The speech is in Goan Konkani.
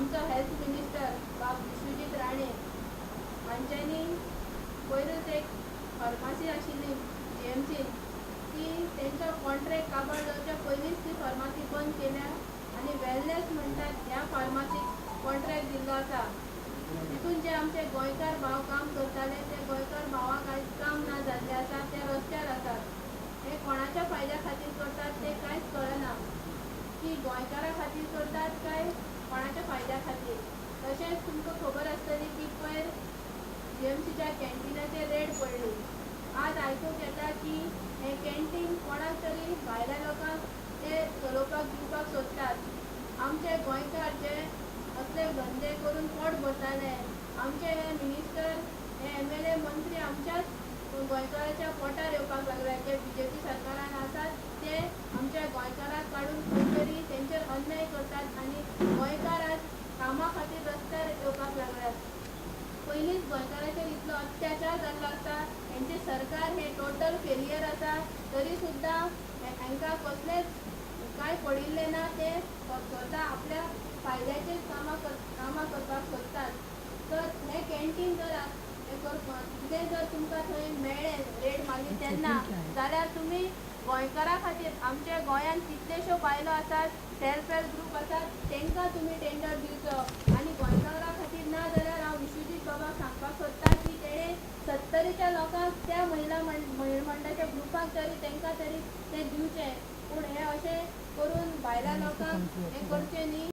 आमचो हेल्थ मिनिस्टर बाब विश्वजीत राणे हांच्यांनी पयरूच एक फार्मासी आशिल्ली जीएमसीन, ती तेंचो कॉन्ट्रॅक्ट काबार जावच्या पयलींच ती फार्मासी बंद केल्या आनी वेलनेस म्हणटात ह्या फार्मासीक कॉन्ट्रॅक्ट दिल्लो आसा. तितून जे आमचे गोंयकार भाव काम करताले ते गोंयकार भावांक आयज काम ना जाल्लें आसा, ते रस्त्यार आसात. हे कोणाच्या फायद्या खातीर करतात तें कांयच कळना, की गोंयकारा खातीर करतात काय कोणाच्या फायद्या खातीर. तशेंच तुमकां खबर आसतली की पयर जीएमसीच्या कॅन्टिनाचेर रेड पडली. आज आयकूंक येता की हें कॅन्टीन कोणाक तरी भायल्या लोकांक ते चलोवपाक दिवपाक सोदतात. आमचे गोंयकार जे असले धंदे करून पोट भरताले, आमचे हे मिनिस्टर, हे एमएलए, मंत्री आमच्याच गोंयकाराच्या पोटार येवपाक लागले. जे बीजेपी सरकारान आसात ते आमच्या गोंयकाराक काडून खंय तरी तेंचेर अन्याय करतात आनी गोंयकार आज कामा खातीर रस्त्यार येवपाक लागल्यात. पयलींच गोंयकाराचेर इतलो अत्याचार जाल्लो आसता, हेंचें सरकार हें टोटल फेलियर आसा, तरी सुद्दां हांकां कसलेंच कांय पडिल्लें ना. ते स्वता आपल्या फायद्याचेर कामां करपाक सोदतात. तर हें कॅन्टीन जर हें करपाक कितें जर तुमकां थंय मेळ्ळें, रेड मारली तेन्ना, जाल्यार तुमी गोंयकारा खातीर, आमच्या गोंयांत कितल्योश्यो बायलो आसात, सेल्फ हेल्प ग्रूप आसात, तांकां तुमी टेंडर दिवचो. आनी गोंयकारा खातीर ना जाल्यार हांव विश्वजीत बाबाक सांगपाक सोदता की तेणें सत्तरीच्या लोकांक, त्या महिला मंडळाच्या ग्रुपाक तरी तांकां तरी तें दिवचें. पूण हें अशें करून भायल्या लोकांक हें करचें न्ही.